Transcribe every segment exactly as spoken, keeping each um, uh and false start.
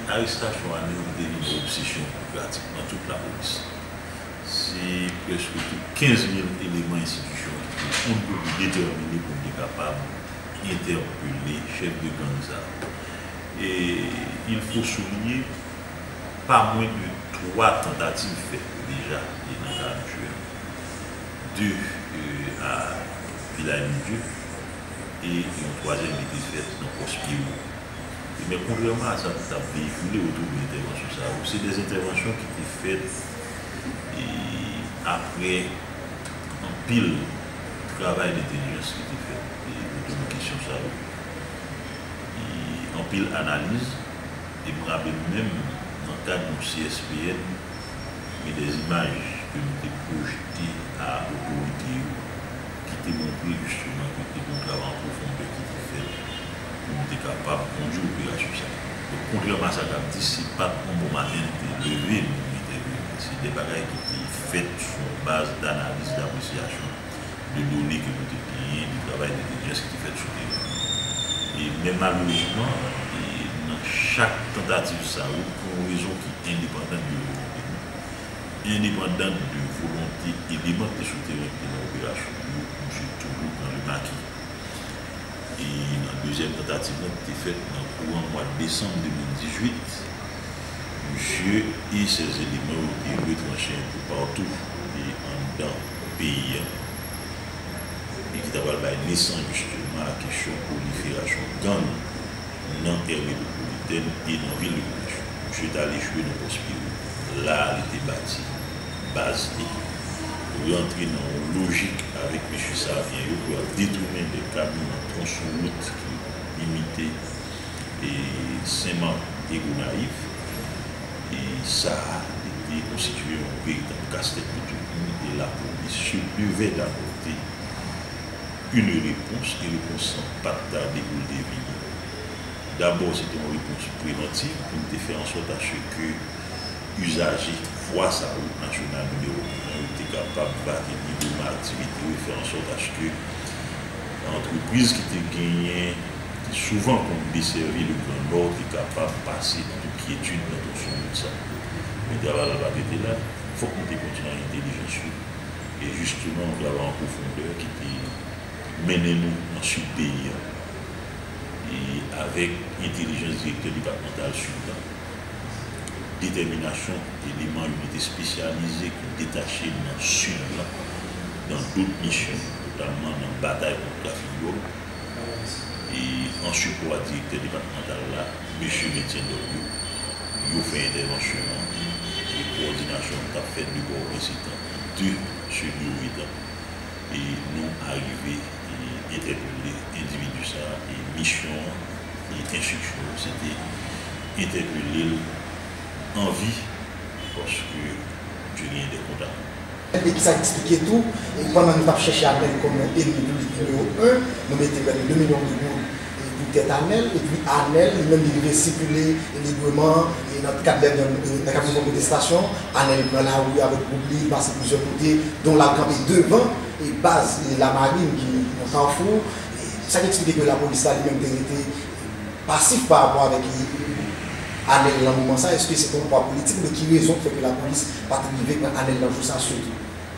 Arestasyon Anil te vin yon obsesyon pou pratikman tout lapolis. Se prèske tout kenz mil eleman enstitisyon ki te on pè pli detèmine pou n te kapab entèpele chèf de gang sa yo. E il faut souligner, pa mwen de twa tantativ fèt deja e nan ka misye a. De a Vilaj Lindye e yon twazyèm ki te fèt nan Pòs Pyero. Men kontrèman a sa ki t ap veyikile otou de entèvansyon sa yo, se de entèvansyon ki te fèt e, apre anpil travay lentèlijans ki te fèt e, otou de kesyon sa yo. E, anpil analiz, e m raple m menm nan kad yon C S P N, gen de imaj ke nou te pwojte a otorite yo ki te montre jisteman ke te gen yon travay an pwofondè ki te fèt pou nou te kapab kondui operasyon sa a. Donk, kontrèman a sa k ap di, se pa t yon bon maten nou te leve, nou entèveni. Se de bagay ki te fèt sou yon baz danaliz, dapresyasyon de done ke nou te genyen, de travay dentèlijans ki te fèt sou teren. E, men malerezman, e, nan chak tantativ sa yo, pou yon rezon ki endepandan de volonte nou, endepandan de volonte eleman ki te sou teren ki te nan operasyon yo, misye toujou pran le maki. E nan dezyèm tantativ lan ki te fèt nan kouran mwa desanm de mil dizuit, misye e sèz eleman yo te retranche enpe patou e anndan peyi a, e ki ta pral bay nesans jisteman a kesyon pwoliferasyon gang nan èr metwopolitèn e nan vil de Pòtoprens. Misye t al echwe nan Pòs Pyero. La a, li te bati baz li, rantre nan yon lojik avèk mesye Savyen yo pou y ap detounen de kamyon nan twon sou wout ki limite e Senmak e Gonayiv. E sa a, li te konstitiye yon veritab kastèt pou tout moun e lapolis se devè d'apòte une réponse, e repons lan pa t tarde pou l te vini. Dabò, se te yon repons prevantiv pou n te fè an sòt aske izaje vwa sa wout nasyonal nimewo en an yo te kapab vake pi doma aktivite yo e fè an sòt aske antrepriz ki te genyen, ki souvan konn desèvi le Gran Nò, te kapab pase an tout kyetid nan twonson wout sa. Men travay la pa t rete la, fòk nou te kontinye ak entèlijans yo. E jisteman, yon travay an pwofondè ki te mennen nou nan sid peyi a. E avèk entèlijans direktè depatmantal sid la, detèminasyon eleman inite espesyalize ki detache nan sid la, nan dòt misyon, notamman nan batay kont trafik dwòg, e an sipò a direktè depatmantal la, mesye Mentyen Dòb yo, yo fè entèvansyon an, e kowòdinasyon an t ap fèt de Pòtoprens etan, de Senyori etan, e nou arive e entèpele endividi sa a, e misyon an, e enstriksyon yo, se te entèpele l an vi, paske Bondye genyen de kontak. E kisa k eksplike tou, e pandan nou t ap chèche Anèl kòm enmi piblik nimewo en, nou mete prè de de milyon de goud, e pou tèt Anèl, epi Anèl, li menm, li rive sikile libreman, e nan kad dènye, e nan kad mouvman pwotestasyon, Anèl pran lari avèk gwoup li, li pase plizyè kote, dont l al kanpe devan, e baz, e Lamarin ki nan Kafou. E sa k eksplike ke lapolis la, li menm, te rete pasif pa rapò avèk Anèl nan moman sa, èske se te yon pwa politik, oubyen ki rezon k fè ke lapolis pa t rive pran Anèl nan jou sa sitou?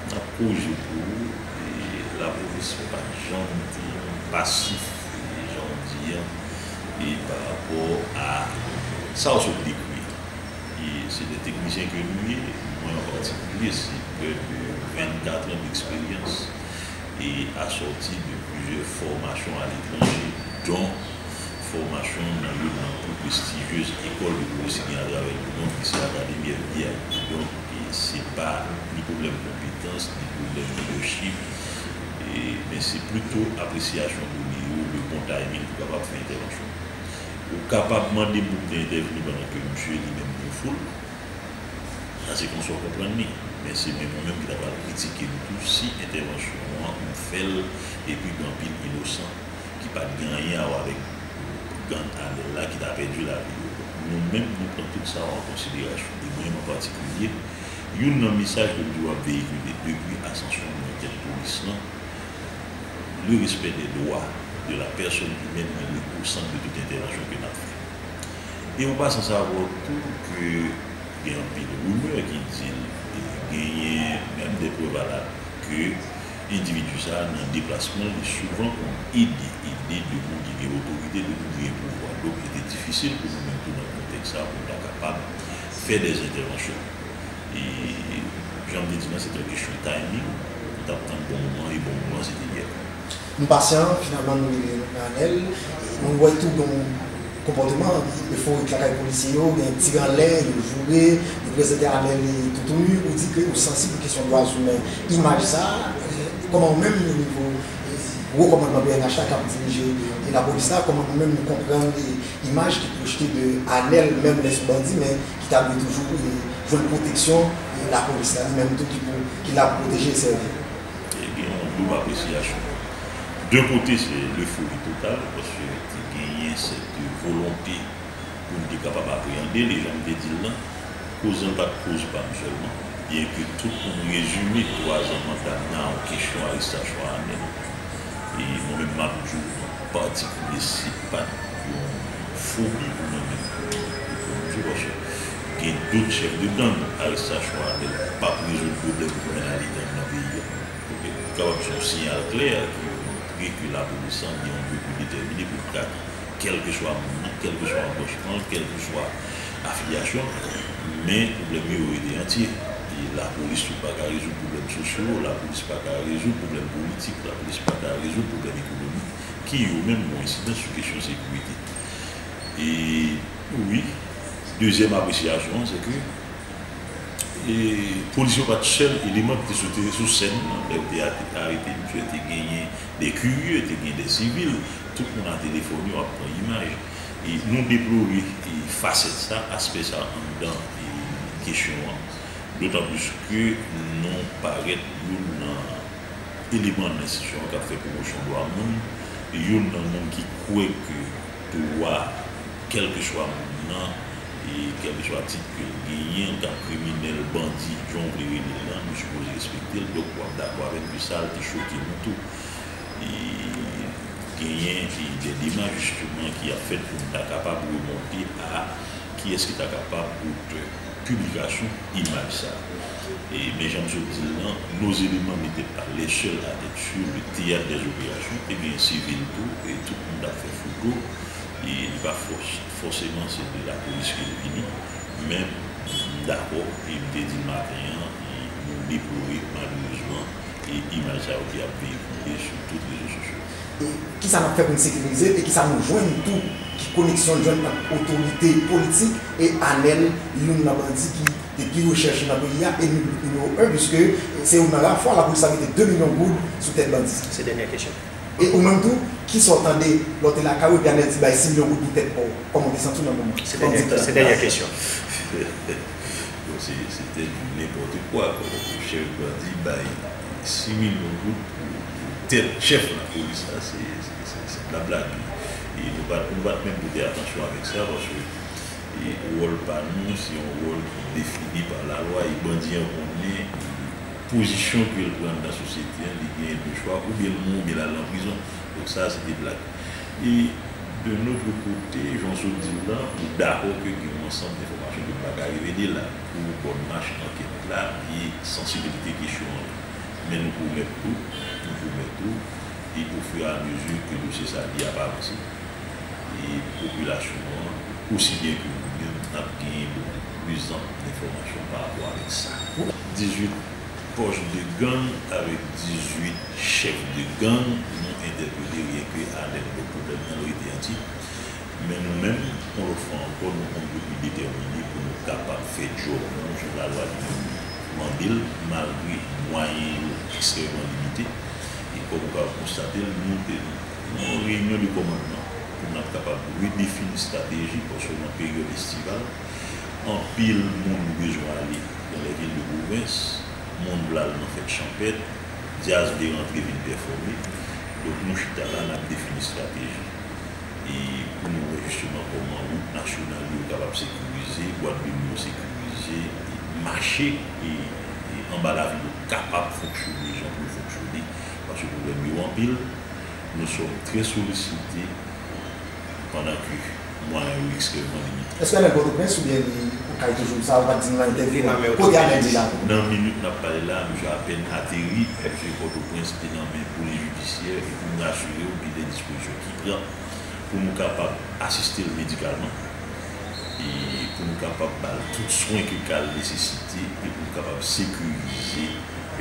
M ap korije pou ou, e lapolis pa janm te pasif, e jan w di an, e pa rapò a sa w sot dekri an. E se de teknisyen ke nou ye, mwen an patikilye, se prè de vennkat an deksperyans, e asòti de plizyè fòmasyon aletranje, dont fòmasyon nan youn nan pli prestijyez ekòl de polis ki gen atravè lemonn, ki se Akademi F B I. Donk, e se pa ni pwoblèm konpetans, ni pwoblèm lidèchip, e, men se plito apresyasyon done yo, le bon timing pou kapab fè entèvansyon. Ou kapab mande m pou m te entèveni pandan ke misye li menm gen foul. Sa se konsa w konprann li. Men se menm mwen menm ki ta pral kritike m tou si entèvansyon an m fè l epi gen anpil inosan ki pa t gen anyen a wè avèk gang Anèl la ki ta pèdi lavi yo. Donk, nou menm, nou pran tout sa yo an konsiderasyon. E mwen menm an patikilye, youn nan mesaj ke m toujou ap veyikile depi asansyon mwen nan tèt polis lan, le respect des droits de la personne humaine est le centre de toute intervention ke n ap fè. E an pasan, sa vre tou ke gen anpil rimè ki di l, e genyen menm de prèv valab ke endividi sa a, nan deplasman l, li souvan konn ede, ede de moun ki gen otorite, de moun ki gen pouvwa. Donk, li te difisil pou nou menm tou, nan kontèks sa a, pou nou ta kapab fè de entèvansyon. E, jan m te di la, se te yon kesyon timing. Nou t ap tann bon moman, e bon moman, se te yè. Nou pasyan, finalman, nou rive nan Anèl. Nou wè tou yon konpòteman eforik lakay polisye yo, gen tir anlè, yo joure, yo prezante Anèl toutouni. Ou di ke ou sansib pou kesyon dwa imen. Imaj sa a, kòman ou menm, o nivo wo kòmandman P N H la k ap dirije lapolis la, kòman nou menm nou konprann imaj ki pwojte de Anèl, menm lè se yon bandi, men ki ta dwe toujou jwenn pwoteksyon lapolis la, li menm tou ki pou, ki la pou pwoteje e sèvi. E gen yon doub apresyasyon. De kote, se lefori total, paske te genyen sèt volonte pou n te kapab apreyande l, e jan m te di l lan, koze an pa t koz pa m sèlman, byenke tout moun rezime twazan manda m nan yon kesyon arestachwa Anèl. E mwen menm, m ap di w an patikilye, se pa t yon fobi pou mwen menm pou, pou, pou m di w, paske gen dout chèf de gang, arestachwa Anèl p ap rezoud pwoblèm kriminalite an nan peyi a. Oke, li kapab se yon siyal klè ki montre ke lapolis lan gen yon nivo detèmine pou l trake kèlkeswa moun nan, kèlkeswa ranbòchman l, kèlkeswa afilyasyon l, men pwoblèm yo rete antye. E lapolis tou pa ka rezoud pwoblèm sosyo, lapolis pa ka rezoud pwoblèm politik, lapolis pa ka rezoud pwoblèm ekonomik, ki yo menm gen yon ensidans sou kesyon sekirite. E wi, dezyèm apresyasyon an, se ke E polis yo pa t sèl eleman ki te sou, te sou sèn nan. Lè yo te ate-, arete misye, te genyen de kirye, te genyen de sivil. Tout moun a telefòn yo ap pran imaj. E nou deplore, e, fasèt sa, aspè sa anndan, e, kesyon an. Dotan plis ke nou parèt youn nan eleman nan enstitisyon an k ap fè pwomosyon dwa moun, youn nan moun ki kwè ke dwa, kèlkeswa moun nan, e kèlkeswa tit ke l genyen, l ka kriminèl, bandi, jan w vle rele l lan, nou sipoze respekte l. Donk, w ap dakò avè m ke sa, l te choke nou tou. E genyen, e, de demach, jisteman, ki ap fèt pou n ta kapab remonte a kiyès ki ta kapab pote piblikasyon imaj sa a. E, men jan m sot di l lan, nos éléments n'étaient pas les seuls à être sur le théâtre des opérations, te gen sivil tou, e tout moun t ap fè foto, e li pa fòs-, fòseman se de lapolis ke l vini, men m dakò, e m te di l maten an, e nou deplore, malerezman, e imaj sa yo ki ap veyikile sou tout rezo sosyo. E kisa n ap fè pou n sekirize, e kisa nou jwenn tou, ki koneksyon n jwenn ant otorite politik e Anèl, youn nan bandi ki te pi rechèche nan peyi a, e nimewo en, piske se youn nan ra fwa lapolis la mete de milyon goud sou tèt bandi sa. Se dènyè kesyon. E ou menm tou, kisa w tande lè w te lakay ou epi Anèl di bay sis milyon goud pou tèt pa w? Kòman w te santi w nan moman an? Se dènyè, se dènyè kesyon. Bon, se, se te du n'importe quoi, kwa. Chèf bandi bay sis milyon goud pou, pou tèt chèf lapolis la, se, se, se, se de la blague. E nou pa, nou pa t menm pote atansyon avèk sa, paske, e, wòl pa nou, se yon wòl ki defini pa lalwa, e bandi an konnen, e, pozisyon ke l pran nan sosyete an, li genyen de chwa, oubyen l mouri, oubyen l al nan prizon. Donk sa, se te blag. E, de notre côté, jan w sot di l lan, nou dakò ke gen yon ansanm enfòmasyon ke nou pa ka revele la. Pou Bòn Mach, ankèt la, li sansibilite kesyon an. Men nou pwomèt tou, nou pwomèt tou, e au fur et à mesure ke dosye sa li ap avanse, e popilasyon an, osi byen ke nou menm, n ap genyen bokou plis enfòmasyon pa rapò avèk sa. Dizuit pòch de gang avèk dizuit chèf de gang, nou entèpele, byenke Anèl, donk, pwoblèm nan rete antye. Men nou menm, yon lòt fwa ankò, nou konn ke nou detèmine pou nou kapab fè djòb nou, jan lalwa li menm mande l, malgre mwayen yo ekstrèmman limite. E kòm ou ka konstate l, nou te nan yon reyinyon de kòmandman pou n ap kapab redefini estrateji, paske nan peryòd estival, anpil moun bezwen ale dans les villes de province, moun vle al nan fèt chanpèt, djaz vle rantre vin pèfòme. Donk, nou chita la, n ap defini estrateji. E pou nou wè jisteman kòman wout nasyonal yo kapab sekirize, bwat de nwi yo sekirize, e mache, e, e anba lavil yo kapab fonksyone jan pou yo fonksyone, paske pwoblèm yo anpil. Nous sommes très sollicités pendant que Mwayen yo ekstrèmman limite. Èske Anèl Pòtoprens oubyen li ou kay toujou sa ou pa t di nan entèvyou an? Kote Anèl ye la? Nan minit n ap pale la, misye apèn ateri, misye Pòtoprens, li nan men polis jidisyè, e pou m rasire w, gen de dispozisyon ki pran pou nou kapab asiste l medikalman, e pou nou kapab ba l tout swen ke ka l nesesite, e pou nou kapab sekirize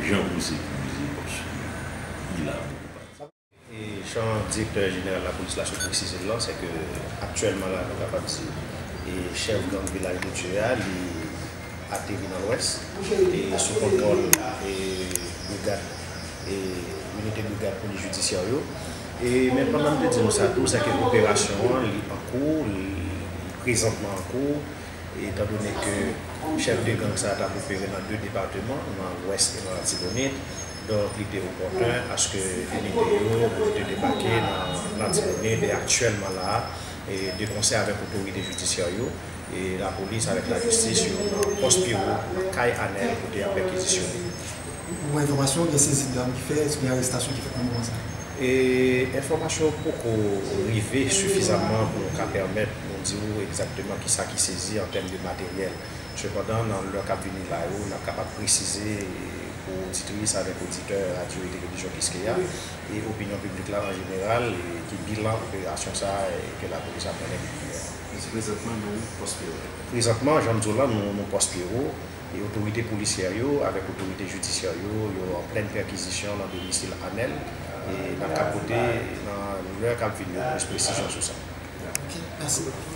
jan pou l sekirize, paske li la pou nou pati. E jan direktè jeneral lapolis la sot presize l lan, se ke aktyèlman la, nou kapab di, e chèf gang Vilaj de Dye a, li ateri nan Lwès, e sou kontwòl e brigad, e inite brigad polis jidisyè yo. E men pandan m te di nou sa tou, se ke operasyon an, li an kou, li prezantman an kou, etandone ke chèf de gang sa a t ap opere nan de depatman, nan Lwès e nan Latibonit. Donk, li te opòten aske inite yo te debake nan Latibonit e aktyèlman la a, e de konsè avèk otorite jidisyè yo, e lapolis avèk lajistis yo nan pòs Pyero, nan kay Anèl kote y ap pèkizisyone. Ou gen enfòmasyon, gen sezi dam ki fèt, gen arestasyon ki fèt nan moman sa a? E enfòmasyon yo poko rive sifizamman pou nou ka pèmèt nou di w egzakteman kisa ki sezi an tèm de materyèl. Sepandan, nan lè k ap vini la yo, n ap kapab presize pou oditris avèk oditè radyo e televizyon Kiskeya e opinyon piblik la an jeneral, e ki bilan operasyon sa a, e ke lapolis ap mennen depi yè. Prezantman, nou pòs Pyero. Prezantman, jan m di w la, nou, nou pòs Pyero, e otorite polisyè yo avèk otorite jidisyè yo, yo an plèn pèkizisyon nan domisil Anèl, e n ap ka pote nan lè k ap vini yo plis presizyon sou sa. Ok, mèsi.